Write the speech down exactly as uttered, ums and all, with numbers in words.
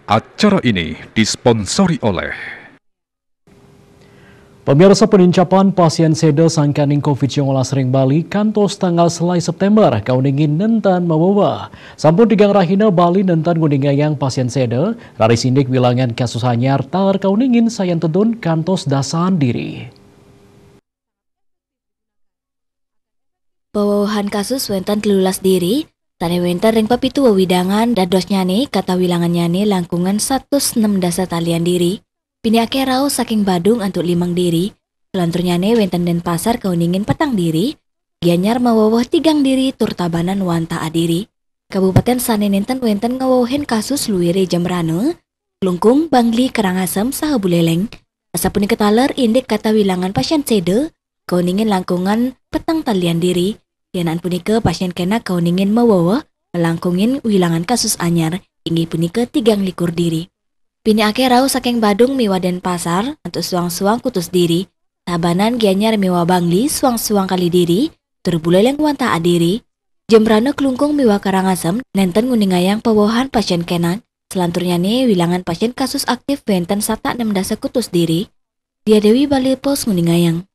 Acara ini disponsori oleh Pemirsa, penincapan pasien séda sangkaning covid sembilan belas ring Bali kantos tanggal selai September kauningin nénten maweweh. Sampun tigang rahina Bali nénten nguningayang pasien séda, raris indik wilangan kasus anyar taler kauningin sayan tedun kantos dasaan diri. Wewehan kasus wénten telulas diri, sané wénten ring pepitu wewidangan, dadosnyané katawilangannyané langkungan satus nem dasa talian diri. Pinih akéh rauh saking Badung antuk limang diri, selanturnyané wénten Dénpasar kauningin petang diri, Gianyar maweweh tigang diri tur Tabanan wantah adiri. Kabupatén sané nénten wénten ngawewehin kasus luiré Jembrana, Klungkung, Bangli, Karangasem, saha Buléléng. Asapunika taler indik katawilangan pasien séda, kauningin langkungan petang talian diri. Yan punika pasien kénak kauningin maweweh, nglangkungin wilangan kasus anyar, inggih punika tigang likur diri. Pinih akéh rauh saking Badung miwah Dénpasar, antuk suang-suang kutus diri. Tabanan, Gianyar miwah Bangli suang-suang kalih diri, tur Buléléng wantah adiri. Jembrana, Klungkung miwah Karangasem nénten nguningayang pawewehan pasien kénak, selanturnyané wilangan pasien kasus aktif wénten satak nem dasa kutus diri. Dia Déwi, Bali Post nguningayang.